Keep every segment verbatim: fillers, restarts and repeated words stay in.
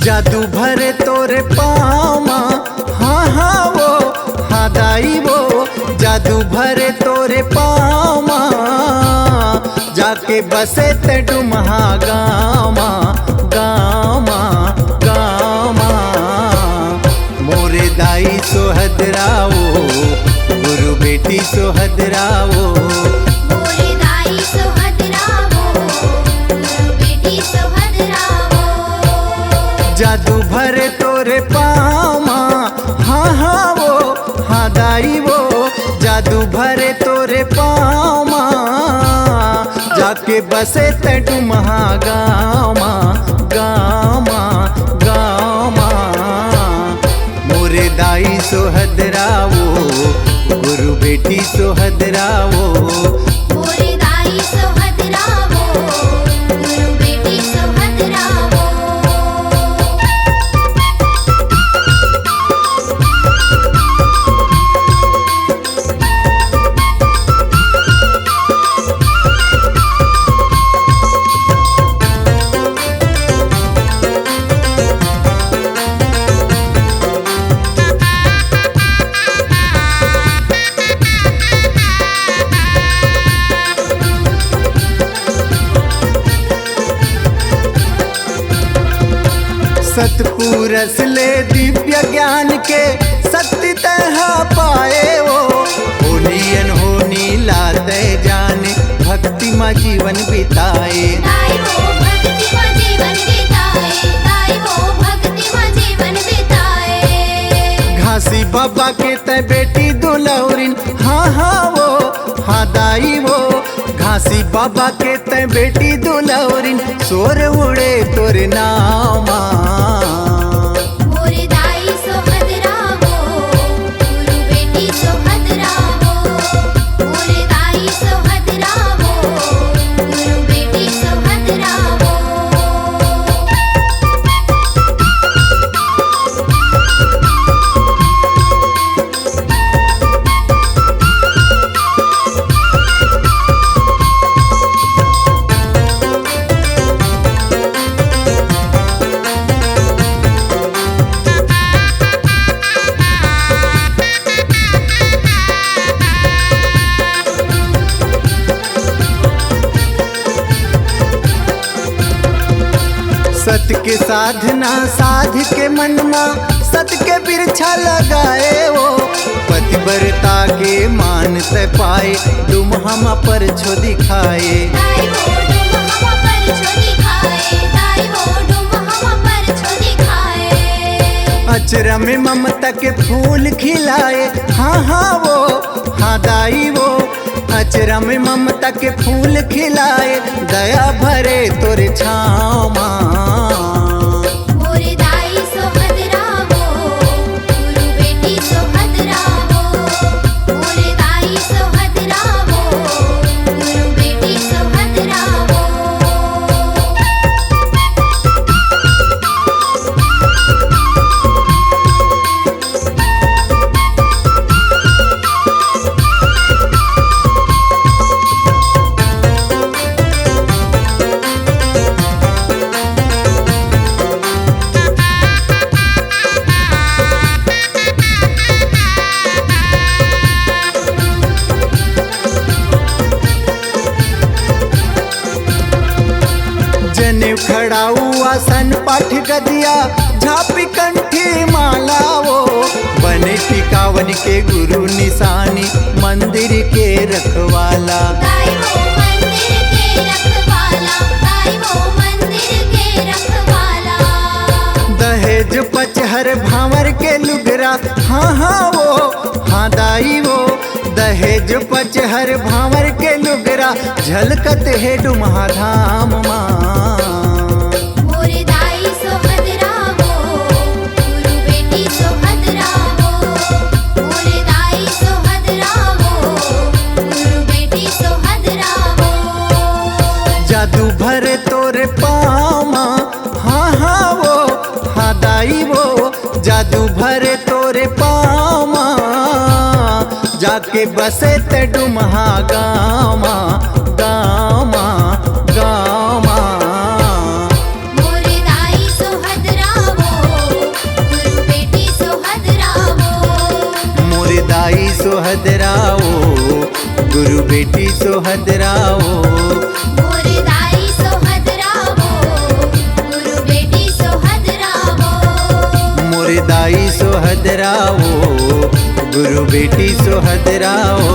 जादू भरे तोरे पाँव मा, हाँ हाँ वो, हाँ दाई वो, जादू भरे तोरे पाँव मा, जाके बसे ते डुमहा गाँव मा, गाँव मा, गाँव मा। मोरे दाई सोहदरावो, गुरु बेटी सोहदरावो। मोरे दाई सोहदरावो, गुरु बेटी सोहदरावो। जादू भरे तोरे पाँव मा, हाँ हाँ वो, हाँ दाई वो, जादू भरे तोरे पाँव मा, जाके बसे ते डुमहा गाँव मा, गाँव मा, गाँव मा। मोरे दाई सोहदरावो, गुरु बेटी सोहदरावो। मोरे दाई सोहदरावो, गुरु बेटी सोहदरावो। सतपुरस ले दिव्य ज्ञान के शक्ति तैं हा पाए वो। होनी अनहोनी ला तैं जाने, भक्ति मा जीवन बिताए। दाई वो भक्ति मा जीवन बिताए, दाई वो भक्ति मा जीवन बिताए। घासी बाबा के तैं बेटी दुलौरिन, हाँ हाँ वो, हाँ दाई वो। घासी बाबा के तैं बेटी दुलौरिन, सोर उड़े तोर नाव मा। मोरे दाई सोहदरावो, गुरु बेटी सोहदरावो। मोरे दाई सोहदरावो, गुरु बेटी सोहदरावो। सत के साधना साध के मन मा, सत के बिरछा लगाए वो। पतिव्रता के मान तैं पाए, डुमहा मा परछो दिखाए। दाई वो डुमहा मा परछो दिखाए, दाई वो डुमहा मा परछो दिखाए। अचरा में ममता के फूल खिलाए, हाँ हाँ वो, हाँ दाई वो। अचरा में ममता के फूल खिलाए, दया भरे तोरे छाँव मा। मोरे दाई सोहदरावो, गुरु बेटी सोहदरावो। मोरे दाई सोहदरावो, गुरु बेटी सोहदरावो। जनेऊ खड़ाऊ आसन पाठ गदिया, झांपी कंठी माला वो। बने टिकावन के गुरु निशानी, मंदिर के रखवाला। दाई वो मंदिर के रखवाला, दाई वो मंदिर के रखवाला। दहेज पचहर भांवर के लुगरा, हाँ हाँ वो, हाँ दाई वो। दहेज पचहर भांवर के लुगरा, झलकत हे डुमहा धाम मा। मोरे दाई सोहदरा भरे तोरे पाँव मा, हाँ, हाँ, वो, हाँ, दाई वो, जादू भरे तोरे पाँव मा, जाके बसे ते डुमहा गाँव मा, गाँव मा, गाँव मा। मोरे दाई सोहदरा वो, गुरु बेटी सोहदरा वो। मोरे दाई सोहदरा वो, गुरु बेटी सोहदरा वो। मोरे दाई सोहदरा वो, गुरु बेटी सोहदरा वो। मोरे दाई सोहदरा वो, गुरु बेटी सोहदरा वो।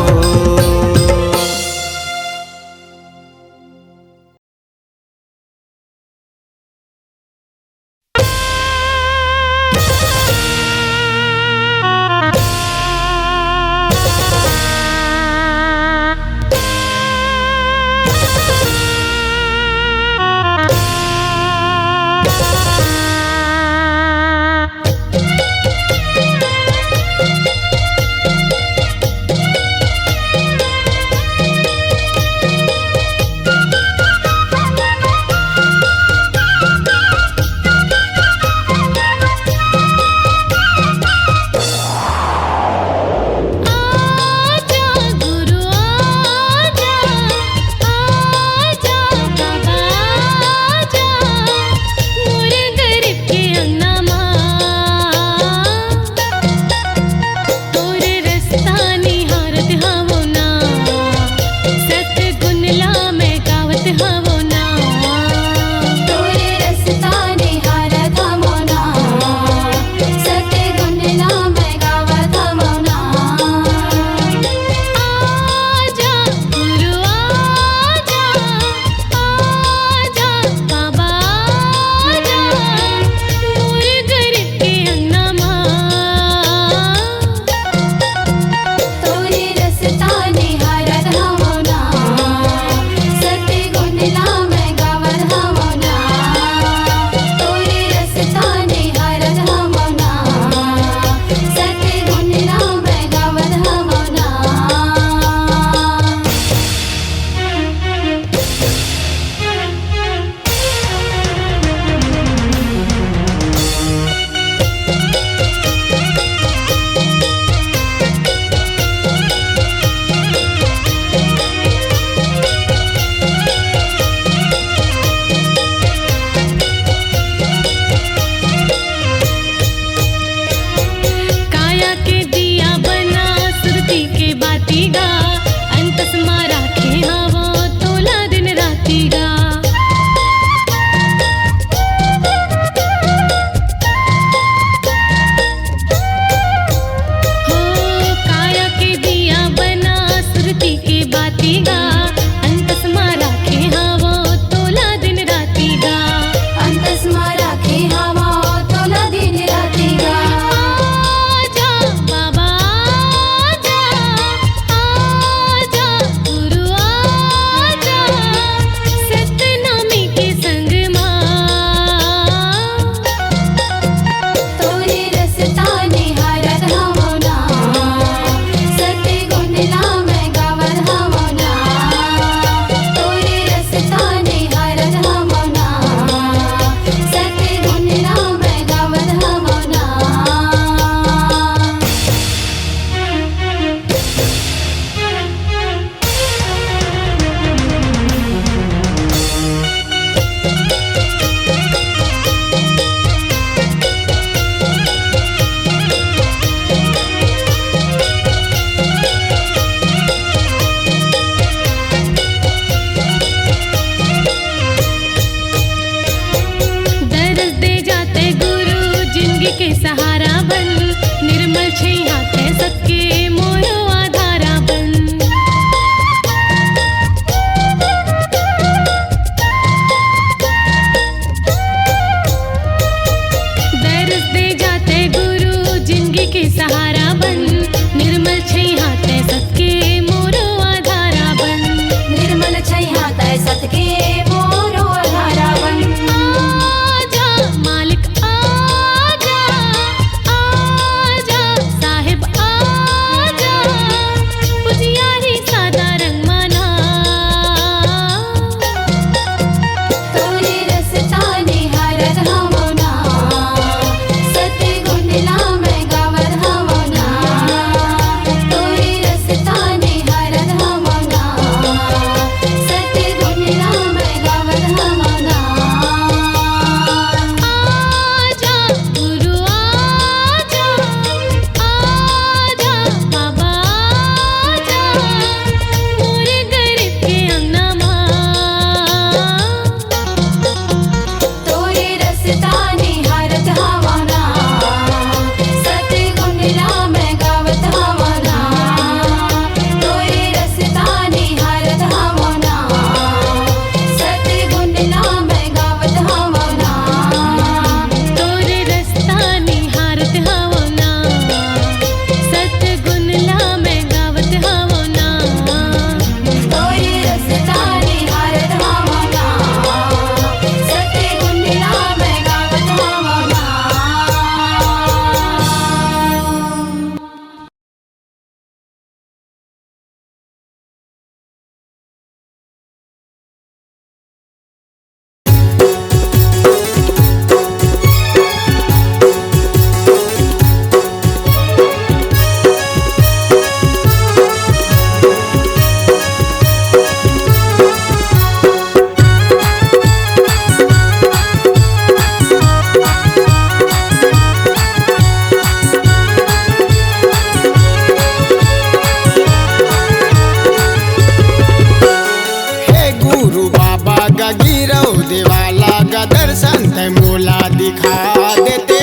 देवाला ग दर्शन तैं मोला दिखा देते।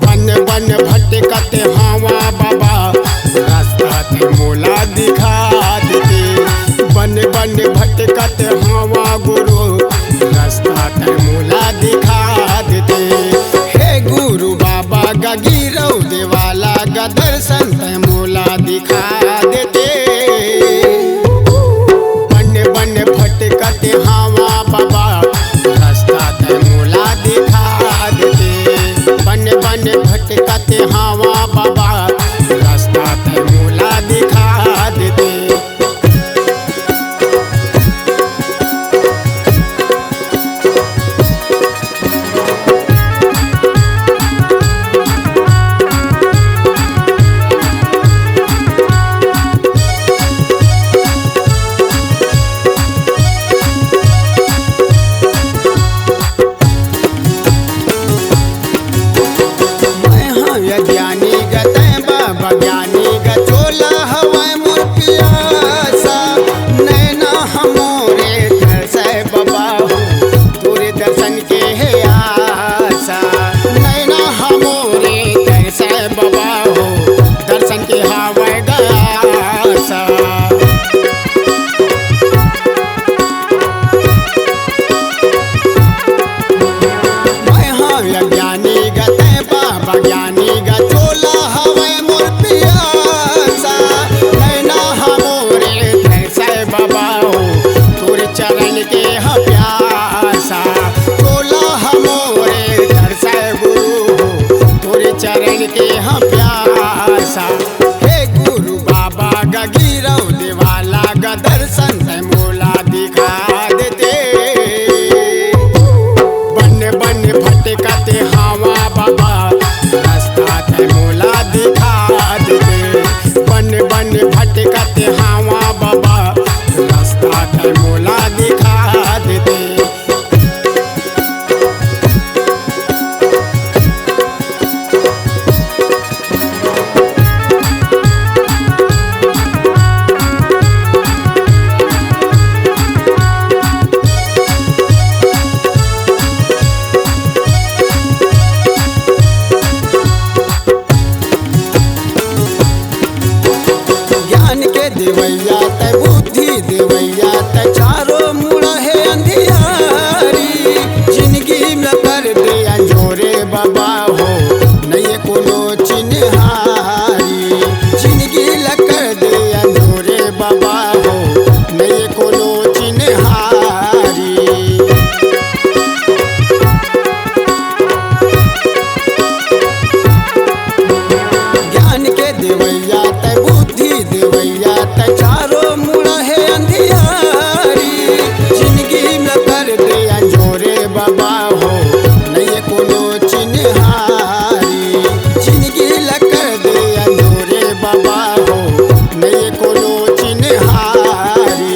बन बन भटकत हावा बाबा, रास्ता तैं मोला दिखा देते। बन बन भटकत हावा गुरु, रास्ता तैं मोला दिखा देते। हे गुरु बाबा ग गिरौ देवाला ग दर्शन तैं मोला दिखा देते। बन बन भटकत हावा बाबा, रास्ता तैं मोला दिखा देते। बन बन भटकत हावा बाबा, रास्ता तैं मोला दिखा देते। मैं हाँ अज्ञानी ग तैं बाबा ज्ञानी ग, चोला हवय मोर पियासा, नैना हमोरे तरसय बाबा हो, तोरे दर्शन के हे आसा। नैना हमोरे तरसय बाबा हो, दर्शन के हवय ग आसा। मैं हाँ अज्ञानी ग तैं बाबा ज्ञानी ग, चोला हवय मोर पियासा। नैना हमोरे तरसय बाबा हो, तोरे चरण के ह प्यासा। चोला हमोरे तरसय गुरु हो, तोरे चरण के ह प्यासा। हे गुरु बाबा ग गिरौ देवाला ग दर्शन तैं मोला दिखा देते। बन बन भटकत हावा बाबा, रास्ता तैं मोला दिखा देते। बन बन भटकत हावा बाबा, रास्ता तैं मोला दिखा देते। ज्ञान के देवैया तैं, बुद्धि देवैया तैं, चारों मुड़ा हे अंधियारी। जिनगी में कर दे अंजोरे बाबा हो, नइये कोनो चिन्हारी। जिनगी ला कर दे अंजोरे बाबा हो, नइये कोनो चिन्हारी। ज्ञान के देवैया तैं, बुद्धि देवैया तैं, चारों मुड़ा हे अंधियारी। जिनगी में कर दे अंजोरे बाबा हो, नइये कोनो चिन्हारी। जिनगी ला कर दे अंजोरे बाबा हो, नइये कोनो चिन्हारी।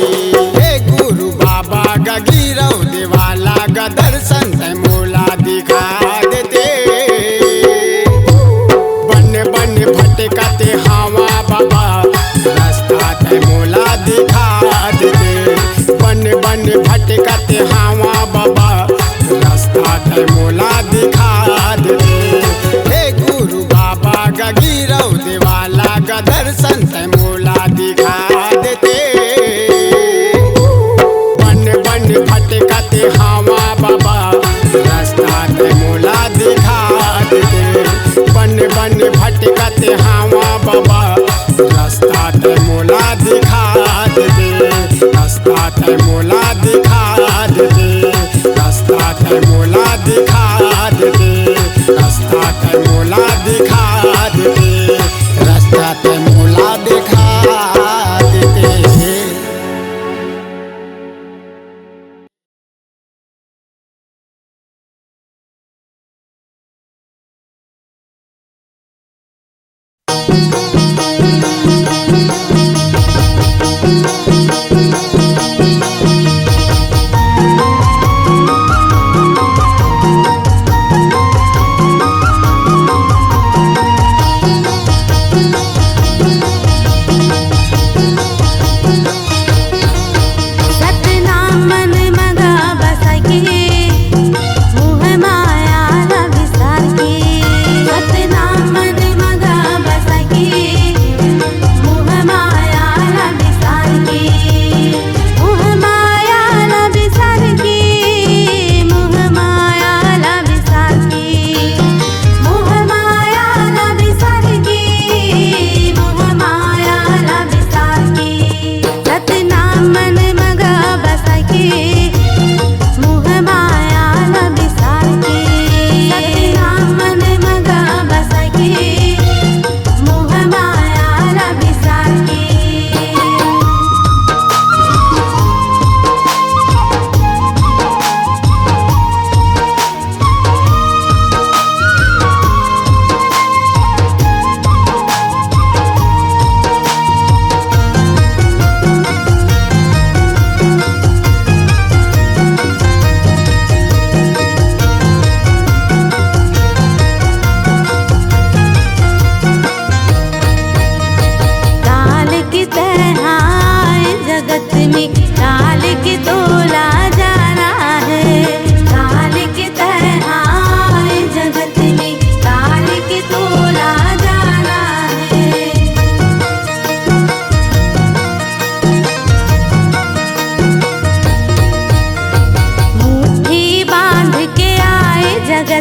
हे गुरु बाबा ग गिरौ देवाला ग दर्शन तैं मोला दिखा देते। बन बन भटकत हावा बाबा, रास्ता तैं मोला दिखा देते। बन बन भटकत हावा बाबा, रास्ता तैं मोला दिखा देते। हे गुरु बाबा ग गिरौ देवाला ग दर्शन तैं मोला दिखा देते। बन बन भटकत हावा बाबा, रास्ता तैं मोला दिखा देते। बन बन भटकत हावा बाबा, रास्ता तैं मोला दिखा देते। रास्ता तैं मोला दिखा देते। रास्ता तैं मोला दिखा देते। रास्ता तैं मोला दिखा देते। रास्ता तैं मोला दिखा देते।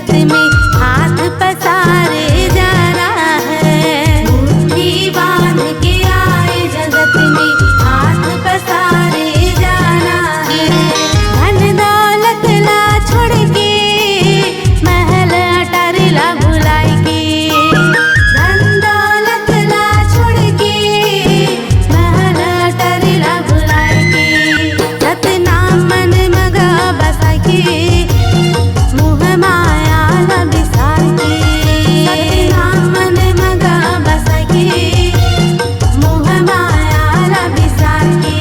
में हाथ पसारे जाना है। मुट्ठी बांध के आए जगत में हाथ पसारे जाना है। धन दौलत ला छोड़ के, महल अटारी ला भुलाई के, धन दौलत ला छोड़ के, महल अटारी ला भुलाई के, सतनाम मन मगा बसा के, मोह माया ला बिसार के, सतनाम मन मगा बसा के, मोह माया ला बिसार के।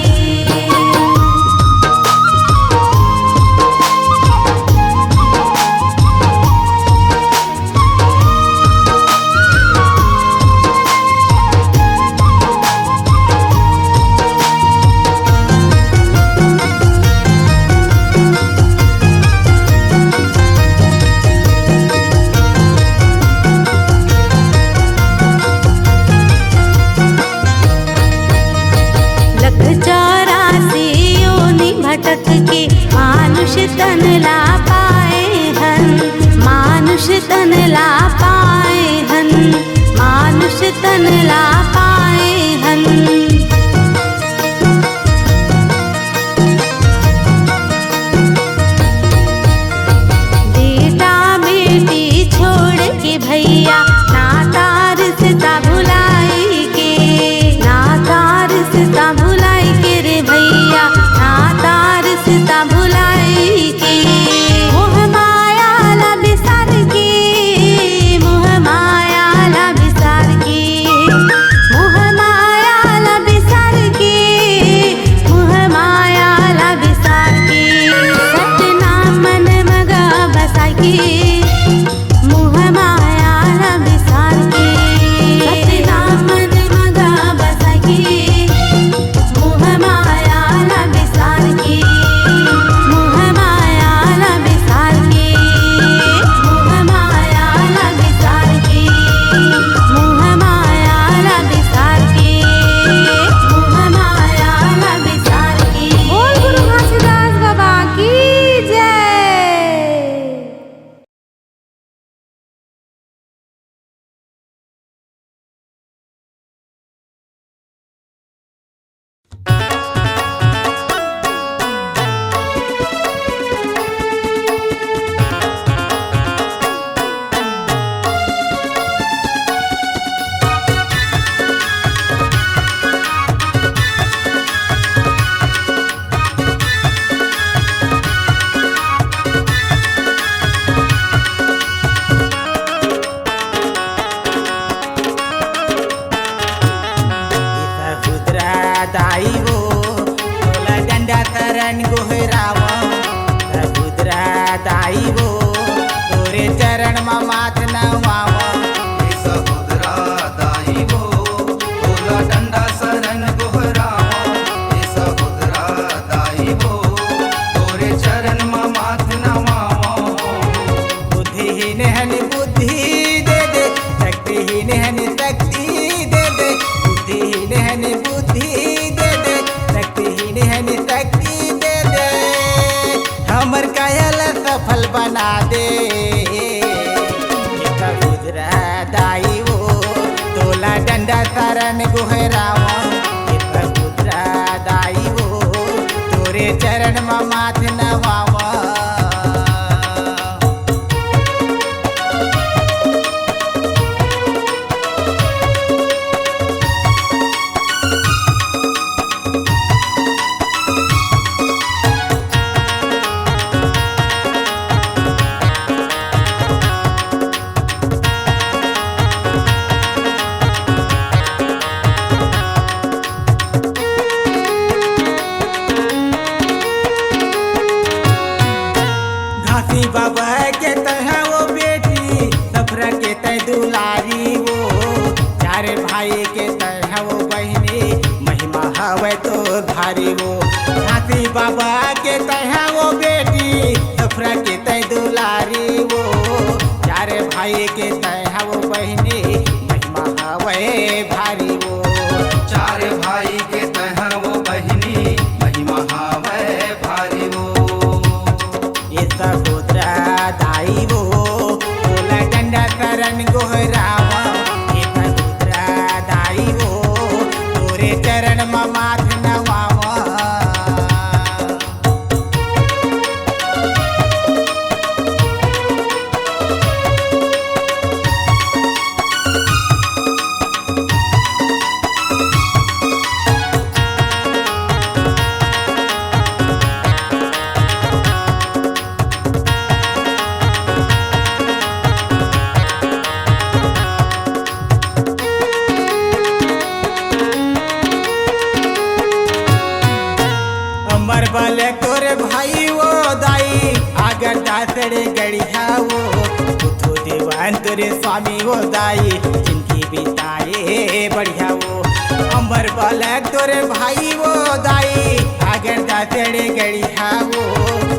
लख चौरासी योनि भटक के मानुष तन ला पाए हन, मानुष तन ला पाए हन, मानुष तन ला पाए हन। बेटा बेटी छोड़ के भैया, नाता रिश्ता भुलाई के, नाता रिश्ता भुलाई के रे भैया, नाता रिश्ता भुलाई के। मोह माया ला बिसार के, मोह माया ला बिसार के, मोह माया ला बिसार के, मोह माया ला बिसार के, सतनाम मन मगा बसा के, मोह माया ला बिसार के, सतनाम मन मगा बसा के, मोह माया ला बिसार के, मोह माया ला बिसार के, मोह माया ला बिसार के, मोह माया ला बिसार के, मोह माया ला बिसार के। बोल गुरु घासीदास बाबा की जय। सहुदरा दाई वो, तोला डंडा तरन गोहरावा। सहुदरा दाई वो, तोरे चरण म माथ नवावा। ए सहुदरा दाई वो, तोला डंडा सरन गोहरावा। ए सहुदरा दाई वो, तोरे चरण म माथ नवावा। बुद्धिहीन हन बुद्धि दे दे, शक्तिहीन हन शक्ति दे दे, बुद्धिहीन हन बुद्धि दे दे, शक्तिहीन हन शक्ति दे दे, हमर काया ल सफल बना दे। ए सहुदरा दाई वो, तोला डंडा सरन गोहरावा। ए सहुदरा दाई वो, तोरे चरण म माथ नवावा। घासी बाबा के तैं वो बेटी, सफरा के तैं दुलारी वो, चार भाई के तैं वो बहिनी, महिमा हवय तो भारी वो। घासी बाबा के तैं वो बेटी, सफरा के तैं दुलारी वो, चार भाई के तैं वो बहिनी, महिमा हवय भारी वो। चार भाई के तैं वो बहिनी, महिमा हवय भारी वो। ए सहोदरा दाई वो, तोरे भाई वो दाई, अगर दासड़े गड़िया वो, बुद्धू देवान तोरे स्वामी वो दाई, जिंदगी बिताए बढ़िया वो। अमर बालक तोरे भाई वो दाई, अगर दासड़े गड़िया वो,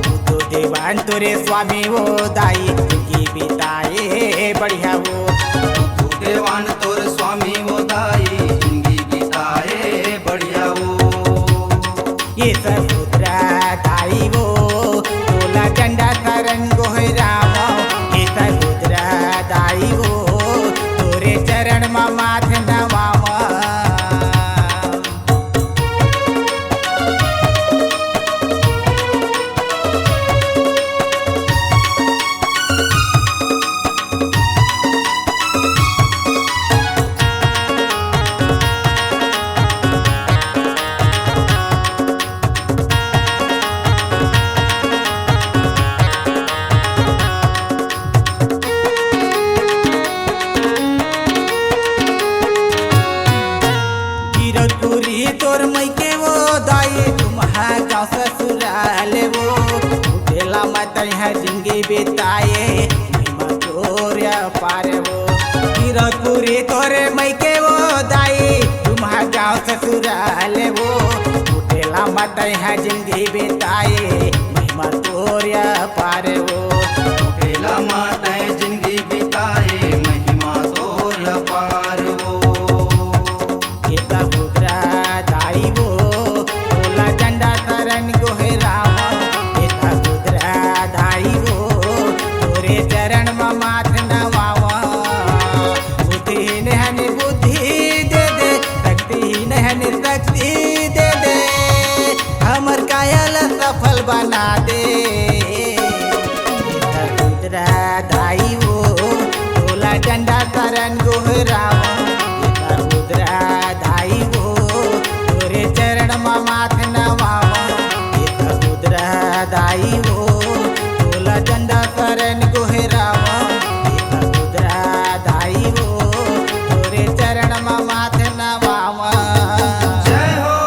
बुद्धू देवान तोरे स्वामी वो दाई, जिंदगी बिताए बढ़िया वो। बुद्धू देवान तोरे स्वामी वो दाई, जिंदगी बिताए बढ़िया वो। ये समुद्रा दाई वो, तोला डंडा सरन गोहरावं। ये समुद्रा दाई वो, तोरे चरण म माथ नवावं। गिरौदपुरी तोर मइके वो दाई, तुम्हार गाँव ससुराल वो। उठेला मैं तैहा जिंदगी बिताए, महिमा तोर अपार वो। गिरौदपुरी तोर मइके वो दाई, तुम्हार गाँव ससुराल वो। उठेला मैं तैहा जिंदगी बिताए, महिमा तोर अपार वो। उठेला मैं तैहा जिंदगी बिताए, महिमा तोर अपार वो। ए समुद्रा दाई वो, तोला डंडा सरन गोहरावं। ए समुद्रा दाई वो, तोरे चरण म माथ नवावं। बुद्धिहीन हन बुद्धि दे दे, शक्तिहीन हन शक्ति दे दे, हमर काया ल सफल बना दे। ए समुद्रा दाई वो, तोला डंडा सरन गोहरावं। ए समुद्रा दाई वो, तोरे चरण म माथ नवावं। ए समुद्रा दाई वो, तोला डंडा सरन गोहरावं। ए समुद्रा दाई वो, तोरे चरण म माथ नवावं। जय हो।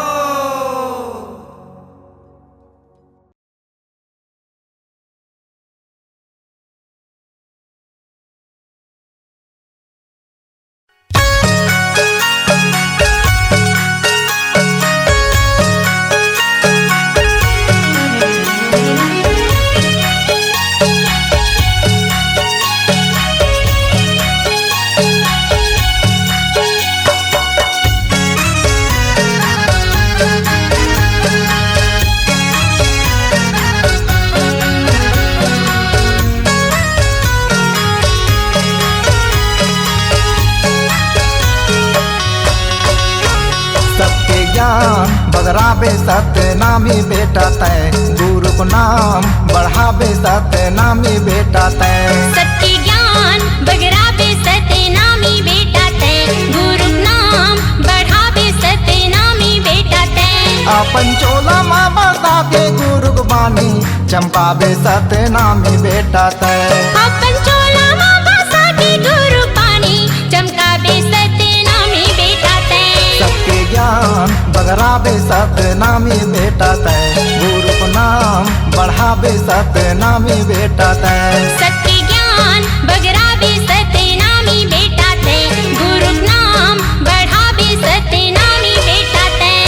सबके ज्ञान बगराबे सतनामी बेटा तैं, गुरु को नाम बढ़ाबे सतनामी बेटा तैं। सबके ज्ञान बगराबे सतनामी बेटा तैं, गुरु को नाम बढ़ाबे सतनामी बेटा तैं। अपन चोला मा बसा के गुरु को बानी, चमकाबे सतनामी बेटा तैं। अपन चोला मा बसा के गुरु बानी, चमकाबे सतनामी बेटा तैं। सबके ज्ञान बगराबे सतनामी बेटा तैं, गुरु को नाम बढ़ाबे सतनामी बेटा तैं। सबके ज्ञान बगराबे सतनामी बेटा तैं, गुरु को नाम बढ़ाबे सतनामी बेटा तैं।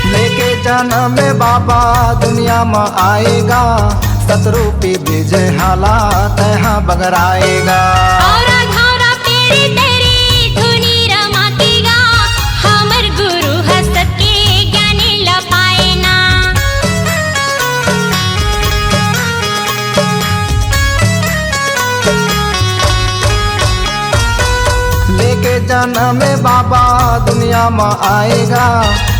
लेके जनम बाबा दुनिया म आएगा, सतरूपी विजय हाला तैहा बगराएगा। औरा घौरा पेरी तेरी धुनी रमाकेगा, हमर गुरु ह सबके ज्ञानी ल पाए ना। लेके नाम में बाबा दुनिया म आएगा,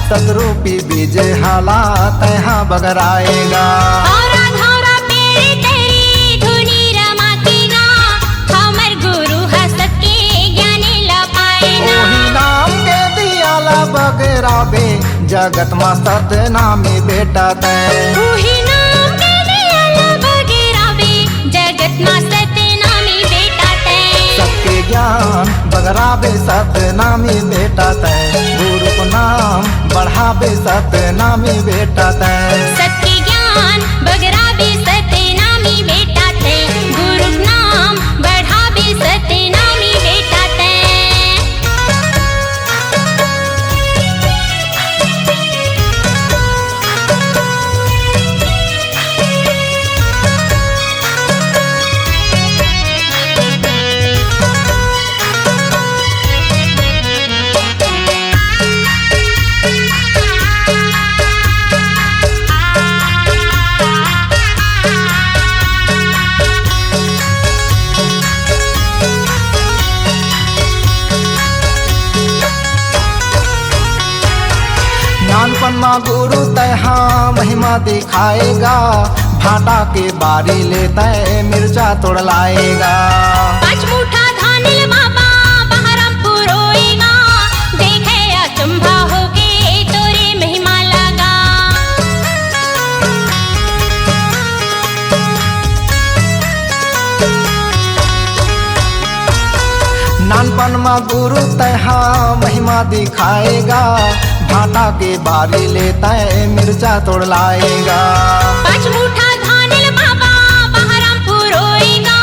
सतरूपी बीज हाला तैहा बगराएगा। हौरा घौरा पेड़ तरी धुनी रमा के गा, हमर गुरु ह सत्य ज्ञान ल पाए ना। ओही नाम के दिया ला बगराबे, जगत मा सतनामी बेटा तैं। उही नाम के दिया ला बगराबे, जगत मा सतनामी बेटा तैं। सत्य ज्ञान बगराबे सतनामी बेटा तैं, गुरु को नाम बढ़ाबे सतनामी बेटा तैं। सत्य ज्ञान बगराबे सतनामी बेटा तैं, गुरु को नाम बढ़ाबे सतनामी बेटा तैं। नानपन मा गुरु तैहा महिमा दिखाएगा, भाटा के बारी ले तैं मिर्चा तोड़ लाएगा। पाँच मुठा धान ले बाबा बहरमपुर रोएगा, देखे अचंभा होके तोरे महिमा लगा। नानपन मा गुरु तैहा महिमा दिखाएगा, भाटा के बारी ले तैं मिर्चा तोड़ लाएगा। पाँच मुठा धान ले बाबा बहरमपुर रोएगा,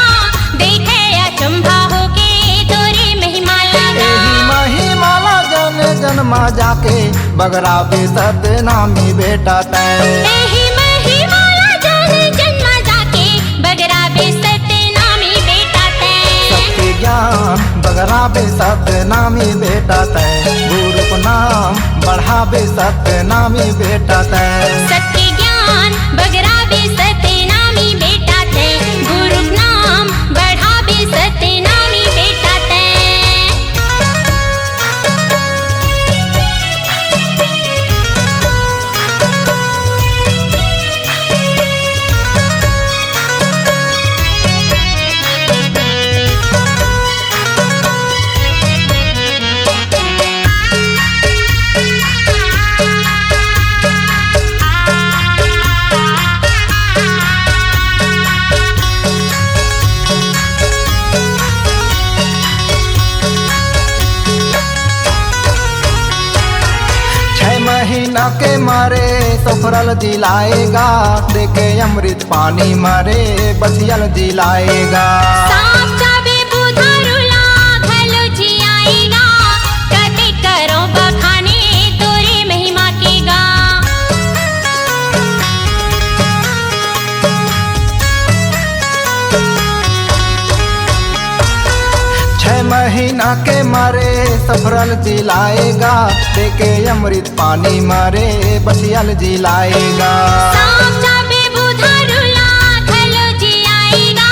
देखे अचंभा होके तोरे महिमा लगा। एही महिमा ला जन जन मा जाके, बगराबे सतनामी बेटा तैं। एही महिमा ला जन जन मा जाके, बगराबे सतनामी बेटा तैं। सत्य ज्ञान बगराबे सतनामी बेटा तैं, गुरु को नाम बढ़ाबे सतनामी बेटा तैं। सत्य ज्ञान बगराबे सतनामी बेटा तैं, गुरु को नाम बढ़ाबे सतनामी बेटा तैं। छह महीना के मारे सफरल जिलाएगा, देखे अमृत पानी मारे बछियल जिलाएगा। सांप चाबे बुधारू ला घलो जियाएगा, कते करो बखाने तोरे महिमा के गा। छह महीना के मारे सफरल जिलाएगा, देखे अमृत पानी मारे बछियल जिलाएगा। सांप चाबे बुधारू ला घलो जियाएगा,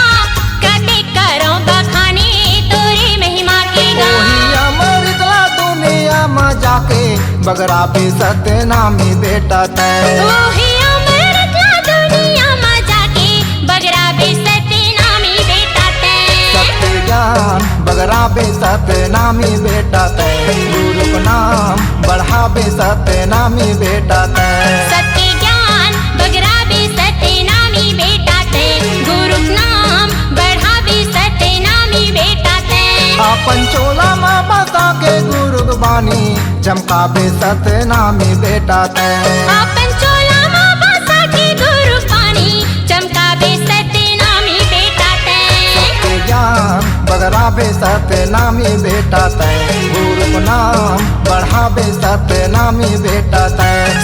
कते करो बखाने तोरे महिमा के गा। ओही अमृत ला दुनिया मा जाके, बगराबे सतनामी बेटा तैं। ओही अमृत ला दुनिया मा जाके, बगराबे सतनामी बेटा तैं। सत्य ज्ञान बगराबे सतनामी बेटा तैं, गुरु को नाम बढ़ाबे सतनामी बेटा तैं। सत्य ज्ञान बगराबे सतनामी बेटा तैं, गुरु को नाम बढ़ाबे सतनामी बेटा तैं। अपन चोला मा बसा के गुरु को बानी, चमकाबे सतनामी बेटा तैं। अपन चोला मा बसा के गुरु को बानी, चमकाबे सतनामी बेटा तैं। सत्य ज्ञान बगराबे सतनामी बेटा तैं, गुरु को नाम बढ़ाबे सतनामी बेटा तैं।